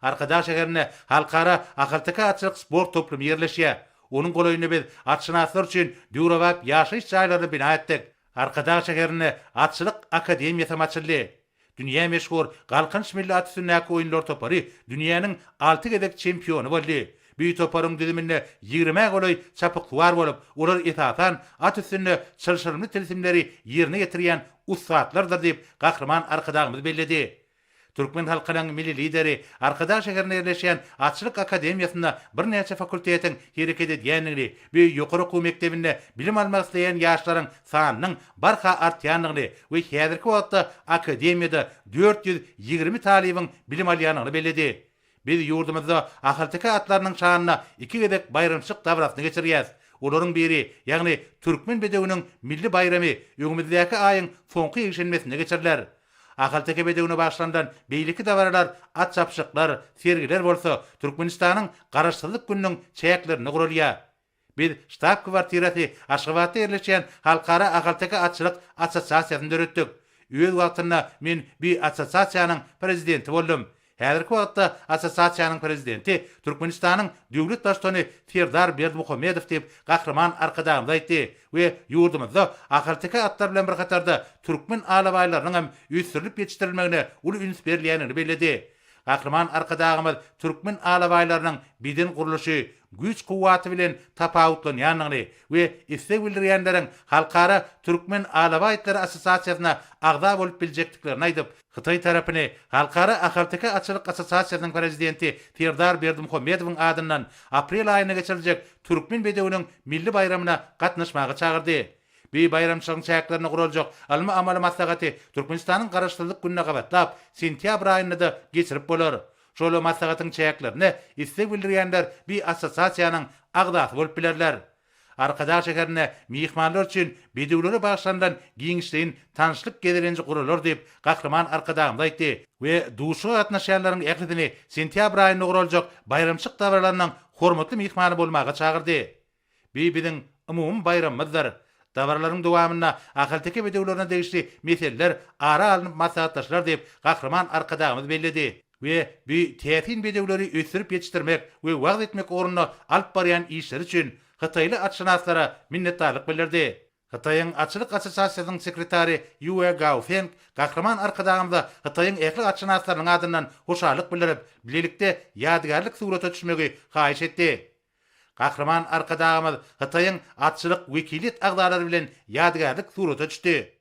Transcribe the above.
Arkadag şäherinde Halkara ahalteke atçylyk sport toplumy ýerleşýär. Onuň golaýynda biz atşynaslar üçin döwrebap ýaşaýyş jaýlaryny bina etdik. Arkadag şäherinde Atçylyk akademiýasy hem açyldy. Dünýä meşhur Galkynyş milli at üstündäki oýunlar topary dünýäniň alty gezek çempiony boldy. Bu toparyň düzüminde ýigrimä golaý çapyksuwar bolup, olar esasan at üstünde çylşyrymly tilsimleri ýerine ýetirýän ussatlardyr diýip, Gahryman Arkadagymyz belledi. Türkmen halkynyň Milli Lideri Arkadag şäherinde ýerleşýän Atçylyk akademiýasynda birnäçe fakultetiň hereket edýändigini, bu ýokary okuw mekdebinde bilim almak isleýän ýaşlaryň sanynyň barha artýandygyny we häzirki wagtda akademiýada 420 talybyň bilim alýandygyny belledi. Biz ýurdumyzda ahalteke atlarynyň şanyna iki gezek baýramçylyk dabarasyny geçirýäs. Olaryň biri, ýagny Türkmen bedewiniň milli baýramy öňümizdäki aýyň soňky ýekşenbesinde geçiriler. Ahalteke bedewine bagyşlanylan beýleki dabaralar, at çapyşyklar, sergiler bolsa Türkmenistanyň Garaşsyzlyk gününiň çäklerinde guralýar. Biz ştab-kwartirasy Aşgabatda ýerleşýän Halkara ahalteke atçylyk assosiasiýasyny döretdik. Öz wagtynda men bu assosiasiýanyň prezidenti boldum. Häzirki wagtda assosiasiýanyň prezidenti Türkmenistanyň döwlet Baştutany Serdar Berdimuhamedow diýip, Gahryman Arkadagymyz aýtdy we ýurdumyzda ahalteke atlar bilen bir hatarda türkmen alabaýlarynyň hem ösdürilip ýetişdirilmegine uly üns berilýändigini belledi. Gahryman Arkadagymyz türkmen alabaýlarynyň beden gurluşy, güýç-kuwwaty bilen tapawutlanýandygyny we isleg bildirýänleriň Halkara Türkmen alabaý itleri assosiasiýasyna agza bolup biljekdiklerini aýdyp, Hytaý tarapyny Halkara ahalteke atçylyk assosiasiýasynyň prezidenti Serdar Berdimuhamedowyň adyndan aprel aýynda geçiriljek Türkmen bedewiniň milli baýramyna gatnaşmaga çagyrdy. Bu baýramçylygyň çäklerinde guraljak ylmy-amaly maslahaty Türkmenistanyň Garaşsyzlyk gününe gabatlap, sentýabr aýynda-da geçirip bolar. Şol maslahatyň çäklerinde isleg bildirýänler bu assosiasiýanyň agzasy bolup bilerler. Arkadag şäherinde myhmanlar üçin bedewlere bagyşlanylan giňişleýin tanyşlyk gezelenji guralar diýip, Gahryman Arkadagymyz aýtdy we duşuşyga gatnaşýanlaryň ählisini sentýabr aýynda guraljak baýramçylyk dabaralarynyň hormatly myhmany bolmaga çagyrdy. Bu biziň umumy baýramymyzdyr. Dabaralaryň dowamynda ahalteke bedewlerine degişli meseleler ara alnyp maslahatlaşylar diýip, Gahryman Arkadagymyz belledi we bu täsin bedewleri ösdürip ýetişdirmek we wagyz etmek ugrunda alyp barýan işleri üçin hytaýly atşynaslara minnetdarlyk bildirdi. Hytaýyň Atçylyk assosiasiýasynyň sekretary Ýue Gaofeng Gahryman Arkadagymyza Hytaýyň ähli atşynaslarynyň adyndan hoşallyk bildirip, bilelikde ýadygärlik surata düşmegi haýyş etdi. Gahryman Arkadagymyz Hytaýyň atçylyk wekiliýet agzalary bilen ýadygärlik surata düşdi.